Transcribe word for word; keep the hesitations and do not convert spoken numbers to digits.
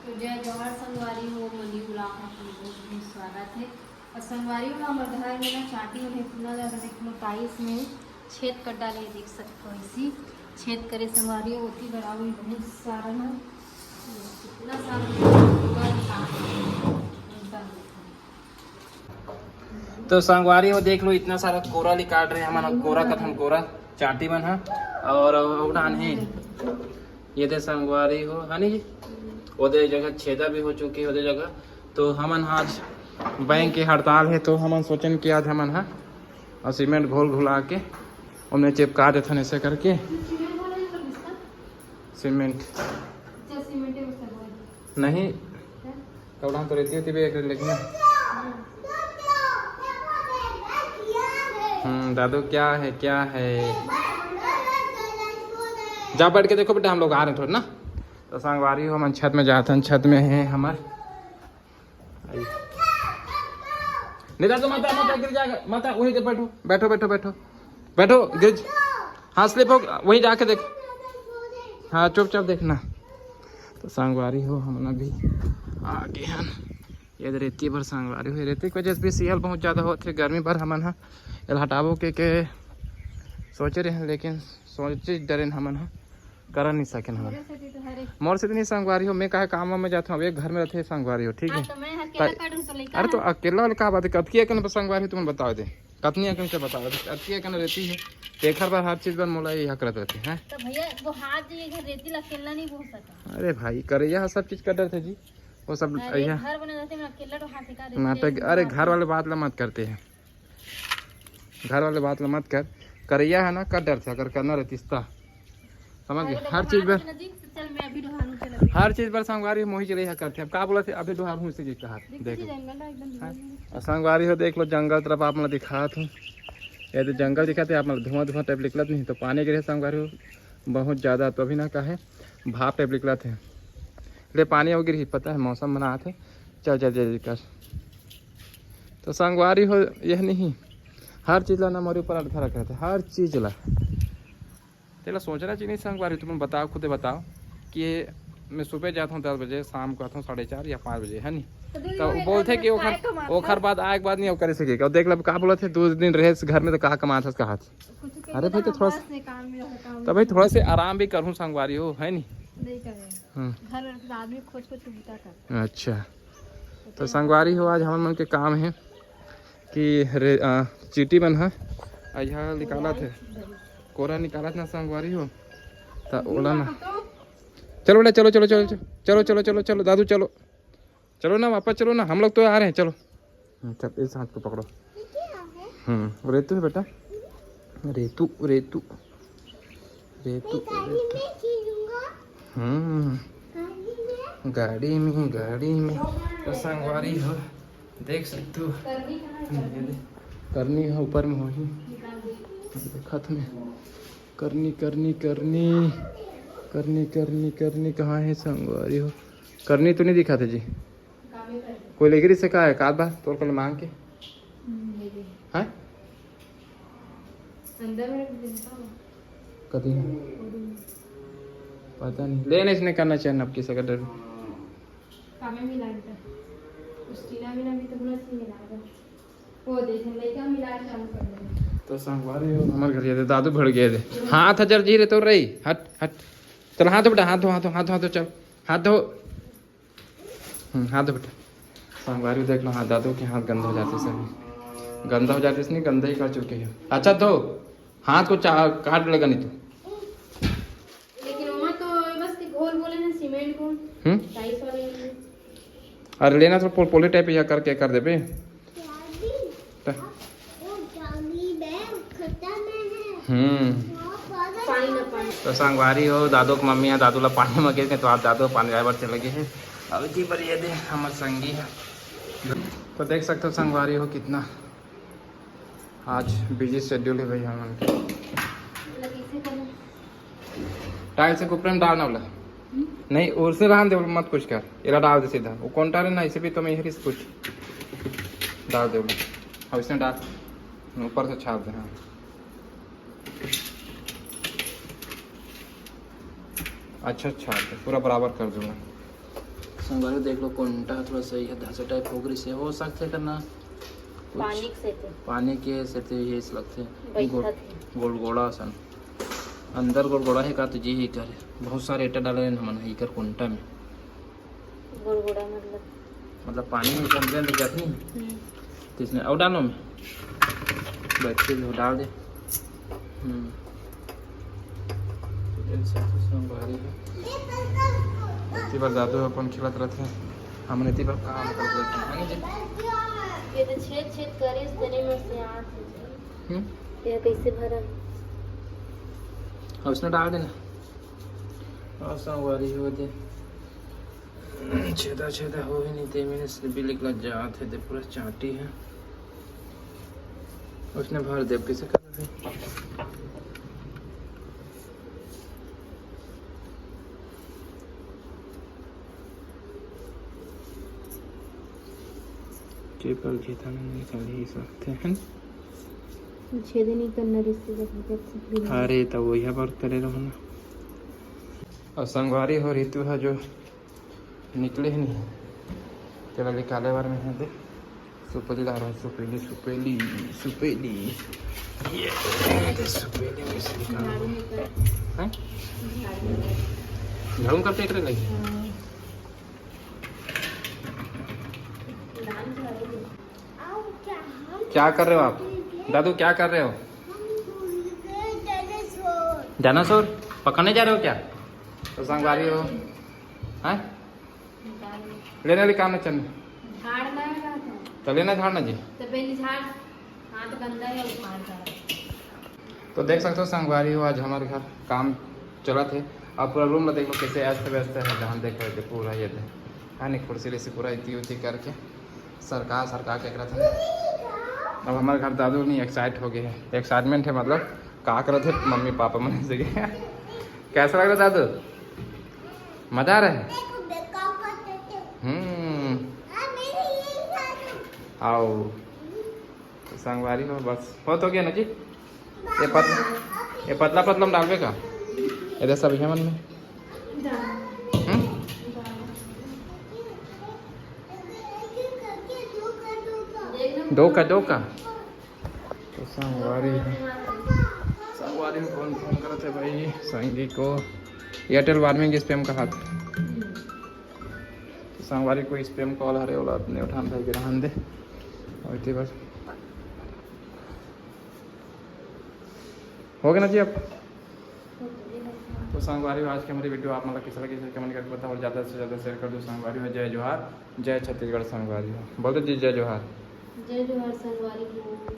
तो जय जोहार संगवारी हो, मनी उलाम आपके बहुत बहुत स्वागत है। और संगवारी हो, हमर घर में ना चाटी में इतना ज्यादा देख लो, टाइल्स में छेद कर डाले, देख सकते हो, इसी छेद करे संगवारी हो, होती बराबर बहुत सारा ना, इतना सारा पूरा निकाल दिया। तो संगवारी हो, देख लो, इतना सारा कोरा निकाल रहे हमन, कोरा कथन कोरा, चाटी मन ह। और उड़ान है, ये दे संगवारी हो, है नी जी, ओदे जगह छेदा भी हो चुके, ओदे जगह। तो हमन आज बैंक के हड़ताल है, तो हमन सोचन कि आज हमन ह और सीमेंट घोल घुला के ओमने चिपका देथन ऐसे करके। सीमेंट नहीं, कपड़ा तो रहती होती भी एक, लेकिन हम्म, दादू, क्या है, क्या है? जा बैठ के देखो बेटा, हम लोग आ रहे हैं थोड़ा ना। तो संगवारी हो, हमन छत में जाथन, छत में है हमर। आई। नहीं दादू, मत, मत गिर जाएगा, मत, वहीं पे बैठो, बैठो, बैठो, बैठो, बैठो, गिर ज-, हाँ, स्लिप हो, वहीं जाके देख। हाँ, चुपचाप देखना। तो संगवारी हो, हमन अभी आगे हन। ये रेती बर संगवारी हो, रेती की वजह से भी सियाल बहुत ज्यादा होथे। गर्मी बर हमन ह एला हटाबो के, के सोचे रहे, लेकिन सोचे डरेन हमन ह, कर नहीं सकेन हमन। मोर से तो नहीं संगवारी हो, मैं काहे काम में जाता हूँ, अब एक घर में रहते हैं संगवारी हो, ठीक है? हाँ, तो मैं अकेला काटूँ तो लइका अरे तो है। अकेला वाला का बात है, कतकी अकन पर संगवारी हो, तुमन बताओ दे, कतनी अकन से बताओ दे, कतकी अकन रहती है, तेखर बर हर चीज बर मोला ये हकरत रहती है। तो भैया, वो हाथ जो ये घर रेती ला अकेला नहीं बोल सकता। अरे भाई, करैया ह सब चीज कर डरथे जी, वो सब अरे, यहाँ घर बने रहते, मैं अकेला तो हाथ से का रेती नाटक। ले अरे, घर वाले बात ला मत करते हैं, घर वाले बात ला मत कर। करैया है ना, कर डरथे, अगर करना रहती त। समझ गए? अरे, तो हर चीज बर, नदी, तो चल, मैं अभी डोहानू चल अभी। हर चीज बर संगवारी मोही चले यहाँ करथे। अब का बोला थे, अभी डोहार हूँ से कहा, देख, देखो। जंगल है एकदम। हाँ? और संगवारी हो, देख लो, जंगल तरफ आप मतलब दिखात हूँ। ये तो जंगल दिखाते आप मतलब धुआं धुआं टाइप निकलत नहीं, तो पानी गिरे संगवारी हो बहुत ज्यादा, तो अभी ना का है, भाप टाइप निकलत है। ले, पानी हो गिरी, पता है मौसम बनात है। चल, चल, जल्दी कर। तो संगवारी हो, यह नहीं, हर चीज ला ना मोर ऊपर अटका रखा रहता है, हर चीज ला। तेला सोचना चाहिए नहीं संगवारी, तुम बताओ, खुदे बताओ कि मैं सुबह जाता हूँ दस बजे, शाम को आता हूँ साढ़े चार या पाँच बजे, है नी? तो दीदी, तो वो वो बोलते एक कि दिन ओखर, खाए कमाता। ओखर बाद आए के बाद नहीं, ओकर से के। और देख लो, का बोला थे, दो दिन रहे इस घर में, तो कहा कमात हस, कहा। कुछ के अरे तो भाई, तो हम थोड़ा बस सा, नहीं, काम में रहता, काम तो में। भाई, थोड़ा से आराम भी करूँ संगवारी हो, है नी? नहीं करे। हम्म। घर के आदमी खोज खोज के बूता कर। अच्छा, तो संगवारी हो, आज हमन मन के काम है कि रे, अ, चीटी मन ह, अ, यहाँ निकालत है, कोरा निकालत ना संगवारी हो, त ओला ना। चलो बेटा, चलो, चलो, चलो, चलो, चलो, चलो, चलो, चलो, दादू, चलो, चलो ना, वापस चलो ना, हम लोग तो आ रहे हैं, चलो। हम्म, चल, इस हाथ को पकड़ो। हम्म, रेतू है बेटा, रेतू, रेतू, रेतू, रेतू। हम्म, गाड़ी में, गाड़ी में। तो संगवारी हो, देख सकते हो, करनी है ऊपर में होही, देखत में। करनी, करनी, करनी, करनी, करनी, करनी कहाँ है संगवारी हो? करनी तो नहीं दिखाते जी। कोई लेके से का है, का बा तोर कल मांग के? हम्म, ये भी। हैं? अंदर में रख देता हूँ। कथी है? वो भी। पता नहीं। लेने इसने करना चाहिए नपकी से, अगर डर। कामे मिला देता। उस टीना में ना भी तो होना चाहिए ना। वो देख, हम लइका मिला के चालू कर देंगे। तो संगवारी हो, हमर घर ये दे, दादू भड़ गए दे। हाथ हजार जी रे तो रही। हट, हट। चल, हाथ धो बेटा, हाथ धो, हाथ धो, हाथ धो, हाथ धो, चल। हाथ धो। हम्म, हाथ धो बेटा। संगवारी देख लो, हाँ, दादू के हाथ गंदा हो जाते सभी। गंदा हो जाते, इसने गंदा ही कर चुके हैं। अच्छा, धो। हाथ को चा-, काट लेगा नहीं तो। लेकिन ओमा तो बस के घोल बोले ना, सीमेंट को। हम्म? टाइल्स वाले में। अरे लेना तो पोल-, पोली टाइप या करके कर देबे। त-, हम्म। पानी ना पानी। तो संगवारी हो, दादू के मम्मी है, दादू ला पानी मांगे के, तो आप दादू पानी लाए बर चले गए हैं। अब इतनी बार ये दे, हमर संगी है। तो देख सकते हो संगवारी हो, कितना आज बिजी शेड्यूल है भाई हमन के। टाइल्स के ऊपर में डालना वाला। नहीं, उसे रहन दे, मत कुछ कर। एला डाल दे सीधा। वो कौन टाइल है ना, इसे भी तो मैं यही कुछ डाल दे। अब इसने डाल, ऊपर से छाप दे। हाँ, अच्छा, अच्छा, पूरा बराबर कर दूंगा। संगवारी देख लो, कोंटा ह थोड़ा सा ये धसा टाइप हो गई से, हो सकथे करना कुछ पानी के सेती। पानी के सेती ये लगथे। बैठत गोल-, हे। गोलगोला असन। अंदर गोलगोला हे का, तो जी ही करे। बहुत सारे एटा डाले हैं हमन इकर कोंटा में। गोलगोला मतलब? मतलब पानी में जब जल जात नहीं। हम्म। तो इसने और डालो में। बैठ के जो डाल दे। हम्म। तो देख सकते हो संगवारी हो। इतनी बार दादू अपन खेलत रहते हैं। हमन इतनी बार काम करत रहते हैं, है ना जी? ये तो छेद छेद करे, इस तने में से आत है जी। हम्म। ये कैसे भरा? अब इसने डाल देना। और संगवारी हो दे। छेदा छेदा हो ही नहीं, ते मैंने से भी निकला जात है, ते पूरा चांटी है। उसने भर दे, अब कैसे कर रहे? के पर घेता नहीं निकाली सकते हैं। छेद नहीं करना रिश्ते जब तक से फिर अरे, तो वही बार करे रहो ना। और संगवारी हो रितु है जो निकले ही नहीं, तेला निकाले बार में है दे। सुपेली ला रहा हूँ, सुपेली, सुपेली, सुपेली। ये दे सुपेली में से निकाल। झाड़ू में कर। हैं? झाड़ू में कर। झाड़ू में करते एकरे लगी। हाँ। क्या कर रहे हो आप? दादू, क्या कर रहे हो? डायनासोर पकड़ने जा रहे हो क्या? तो संगवारी हो, हैं? लेने वाली काम में चल। झाड़ना है ना तो। तो लेना झाड़ना जी। तो पहले झाड़, हाथ गंदा है, उखाड़ कर। तो देख सकते हो संगवारी हो, आज हमारे घर काम चलत है। अब पूरा रूम ला देख लो कैसे अस्त व्यस्त है, जहाँ देखो ये पूरा ये दे, है नहीं, कुर्सी लेसी पूरा इतनी उतनी करके सरका सरका के रखा था। अब हमारे घर दादू नहीं एक्साइट हो गए है, एक्साइटमेंट है, मतलब का करत है मम्मी पापा मन से। कैसा लग रहा दादू? मजा आ रहा है? हम्म। आओ। तो संगवारी हो, बस हो तो गया ना जी। ये पत-, ये पतला पतला में डालबे का? ये सब है मन में। हम्म? दो का, दो का। तो संगवारी हो, संगवारी हो, कौन फोन करत है भाई? संगी को एयरटेल वार्मिंग स्पैम का हाथ। तो संगवारी को स्पैम कॉल हरे, ओला नहीं उठान भाई के रहन दे। और इतनी बस हो गया ना जी अब। तो संगवारी हो, आज की हमारी वीडियो आप मतलब कैसा लगी, कमेंट करके बताओ और ज़्यादा से ज़्यादा शेयर कर दो संगवारी हो। जय जोहार, जय छत्तीसगढ़ संगवारी हो। बोल दो जी, जय जोहार। जय जोहार संगवारी हो।